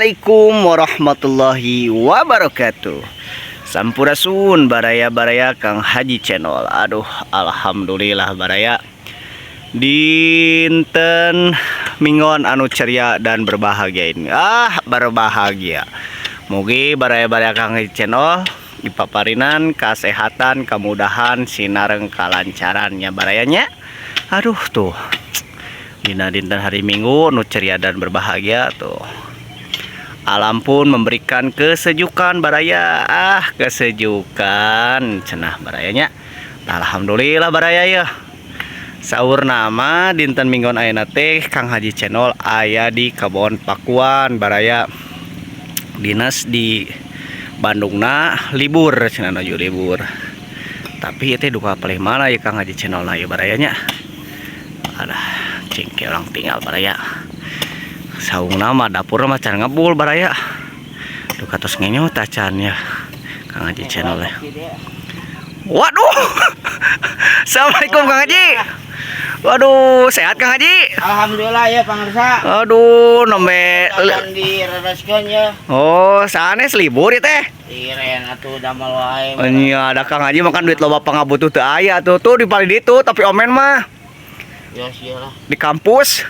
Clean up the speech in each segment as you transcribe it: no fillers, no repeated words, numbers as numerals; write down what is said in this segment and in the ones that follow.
Assalamualaikum warahmatullahi wabarakatuh. Sampurasun, baraya-baraya Kang Haji Channel. Aduh, alhamdulillah, baraya. Dinten minggon anu ceria dan berbahagia ini. Ah, berbahagia. Mugi baraya-baraya Kang Haji Channel dipaparinan kesehatan, kemudahan, sinareng kalancarannya, barayanya. Aduh, tuh. Dina dinten hari Minggu nu ceria dan berbahagia tuh. Alam pun memberikan kesejukan, baraya. Ah, kesejukan cenah, barayanya. Alhamdulillah, baraya ya. Saurna mah dinten minggon ayeuna teh Kang Haji Channel aya di Kebon Pakuan, baraya. Dinas di Bandungna libur cenah, nuju libur. Tapi itu duka paling mana ya Kang Haji Channel na ya, barayanya. Alah, cingke urang tingal, baraya. Saungna mah dapur mah can ngebul, baraya. Duka tos ngenyot acan ya Kang Haji Channel ya. Waduh. Assalamualaikum, Kang Haji. Waduh, sehat, Kang Haji? Alhamdulillah ya, pangersa. Aduh, nembe Akan direreskeun ya. Oh, sanes libur ya teh? Iren atuh damel wae. Oh, iya, ada Kang Haji makan duit loba pangabutuh teu aya tuh. Tuh di paling ditu tapi omen mah Ya sia lah. Di kampus.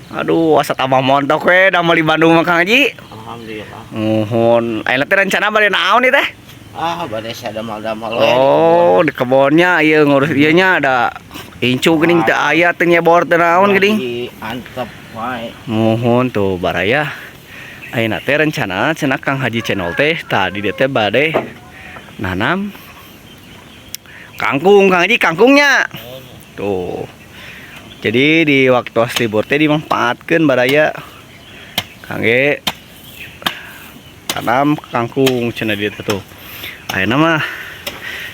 Aduh, asa tambah montok we damel di Bandung mah, Kang Haji. Alhamdulillah. Muhun, ayeuna teh rencana bade naon nih teh? Ah, bade sadamel-damel we. Oh, di kebonnya ieu ngurus ieu nya, ada incu geuning teu aya, teu nyebor, teu naon geuning. Di antep wae. Muhun tuh, baraya. Ayeuna teh rencana cenah Kang Haji Channel teh tadi dia teh bade nanam kangkung, Kang Haji, kangkungnya. Tuh. Jadi di waktu libur teh dimanfaatkeun, baraya, kangge tanam kangkung cenah dia teh tuh. Ayeuna mah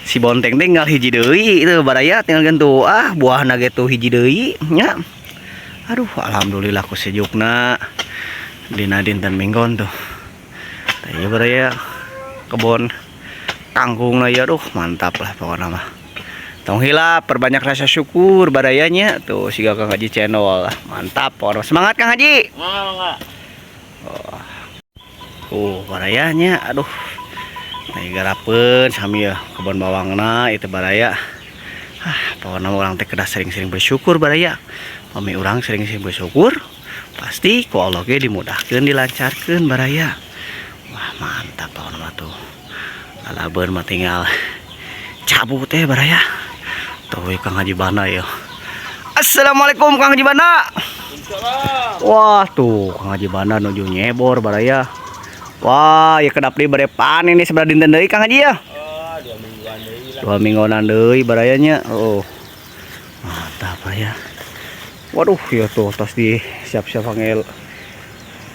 si bonteng tinggal hiji deui itu, baraya, tinggal gentu ah buahna ge tuh hiji deui nya. Aduh, alhamdulillah ku sejukna dina dinten minggon tuh. Tah ieu, baraya, kebon kangkung ya, aduh, mantap lah pokoknya mah. Tong hilap perbanyak rasa syukur, barayanya tuh, siga Kang Haji Channel, mantap pokoknya. Semangat, Kang Haji. Enggak. Tuh, barayanya, aduh. Nah, garapeun sami ya kebon bawangna itu, baraya. Ah, pokoknya urang teh kedah sering-sering bersyukur, baraya. Pami urang sering-sering bersyukur, pasti ku Allah ge dimudahkeun, dilancarkeun, baraya. Wah, mantap pokoknya mah tuh. Lalabeun mah tinggal cabut teh, baraya. Tuh Kang Haji Bana ya. Assalamualaikum, Kang Haji Bana. Wah, tuh Kang Haji Bana nuju nyebor, baraya. Wah, ya kedap deui bade panen ini seberapa dinten deui, Kang Haji ya? Oh, 2 mingguan deui lah. 2 mingguan deui, barayanya. Oh. Mantap ya. Waduh, ya tuh tos di siap-siap panggil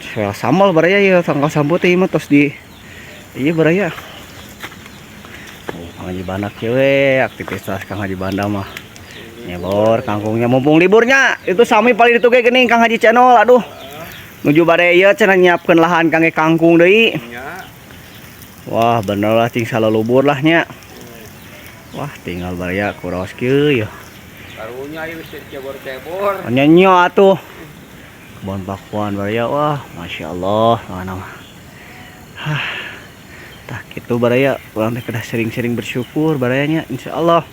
saya sambal, baraya ya, tangkal sambut teh mah tos di iya, baraya. Oh, Kang Haji Bana kieu we aktivitas Kang Haji Banda mah. Nyebor kangkungnya mumpung liburnya. Itu sami paling itu kayak gini Kang Haji Channel, aduh. Nuju bade ieu cenah nyiapkeun lahan kangge kangkung deui. Wah, bener lah, cing salalubur lah nya. Wah, tinggal baraya kuraos kieu ya. Karunya ieu geus cebor-cebor. Nya atuh. Kebon pakuan, baraya, wah, masya Allah, mana mah. Hah. Tah kitu, baraya, urang teh kedah sering-sering bersyukur, barayanya, insyaallah.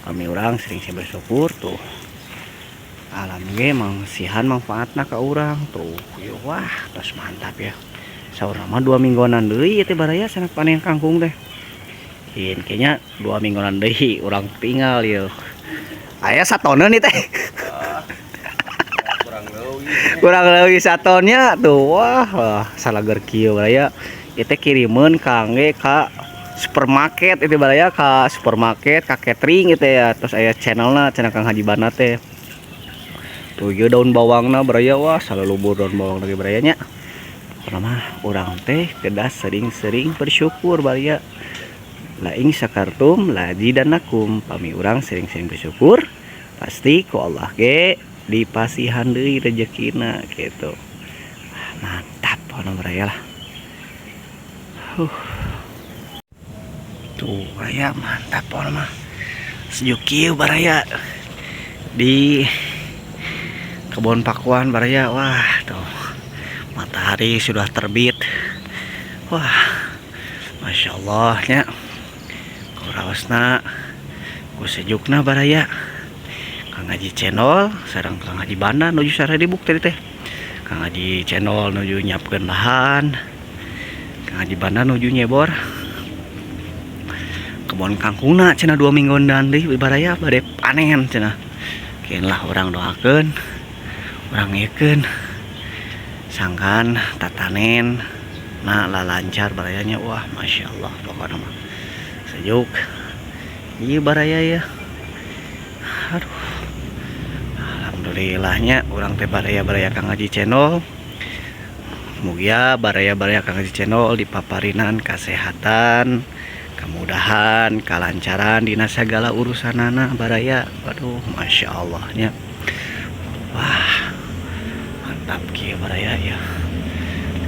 Kami urang sering-sering bersyukur tuh. Alam ge mangsihan manfaatna ka urang tuh. Yo, wah, tos mantap ya. Saurna mah 2 mingguanan deui teh, baraya, sanak panen kangkung teh. Kin kayaknya 2 mingguanan deui urang tinggal yo. Aya satoneun nih teh. Kurang leuwih. Kurang lebih satonnya tuh. Wah, wah salager kieu, baraya. Itu kirimeun kangge ka supermarket itu, baraya, ka supermarket, ka catering itu ya. Terus aya channelna channel Kang Haji Bana teh. Tuh ieu daun bawangna, baraya, wah, salalubur daun bawang lagi, barayanya. Pokona mah urang teh kedah sering-sering bersyukur, baraya. La in syakartum la azidannakum. Pami urang sering-sering bersyukur, pasti ku Allah ge dipasihan deui rezekina gitu. Ah, mantap pokona, baraya lah. Tuh, baraya, mantap pokona mah. Sejuk kieu, baraya, di kebon pakuan, baraya. Wah, tuh. Matahari sudah terbit. Wah, masya Allah nya. Ku raosna, ku sejukna, baraya. Kang Haji Channel sareng Kang Haji Banda nuju saredibuk tadi teh. Kang Haji Channel nuju nyiapkeun lahan. Kang Haji Banda nuju nyebor kebon kangkungna cenah, 2 mingguan deui, baraya, bade panen cenah. Keun lah, urang doakeun, urang ngiekeun sangkan tatanen nah lah lancar, barayanya. Wah, masya Allah, pokoknya mah sejuk iya, baraya ya. Aduh, alhamdulillahnya urang teh, baraya, baraya Kang Haji Channel. Mugia baraya-baraya Kang Haji Channel dipaparinan kesehatan, kemudahan, kelancaran dina segala urusanana, baraya. Aduh, masya Allahnya. Wah, mantap kieu, baraya ya.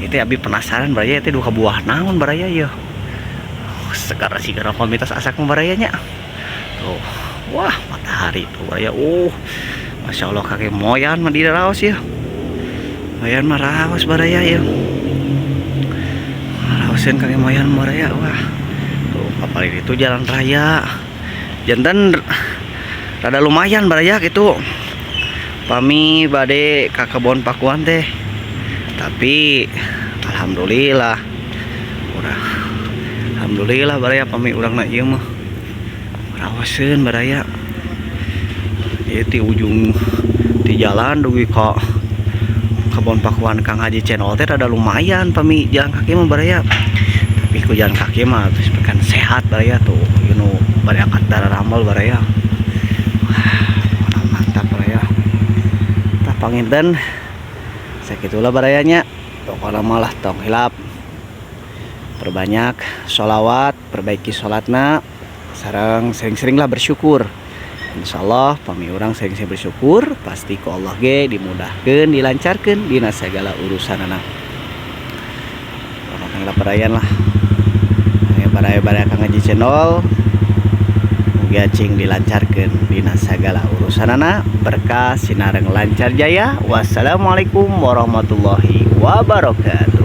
Itu abi penasaran, baraya, itu duka buah naon, baraya ya. Segar sigara komunitas asak barayanya. Tuh, wah, matahari tuh, baraya. Masya Allah, kakek moyan mah di raos ya. Moyan mah raos, baraya ya. Raoseun kakek moyan, baraya. Wah, tuh kapal itu jalan raya. Janten rada lumayan, baraya, gitu. Pami bade ka kebon pakuan teh. Tapi alhamdulillah. Urang alhamdulillah, baraya, pami urang na ieu mah. Raoseun, baraya. Ieu ti ujung di jalan dugi ka kebon pakuan Kang Haji Channel teh rada lumayan pami jalan kaki mah, baraya. Tapi ku jalan kaki mah terus kan sehat, baraya. Tuh, you know, bade angkat darah rambal, baraya. Wah, mantap, baraya. Tah, panginten sakitulah barayanya. Pokoknya malah tong hilap perbanyak sholawat, perbaiki sholatna, sareng sering-seringlah bersyukur. Insya Allah pami urang sering-sering bersyukur, pasti ku Allah ge dimudahkan, dilancarkan dina segala urusanana. Tong hilap barayan lah. Baraya-baraya Kang Haji Channel mugia cing dilancarkan dina segala urusanana, berkah sinareng lancar jaya. Wassalamualaikum warahmatullahi wabarakatuh.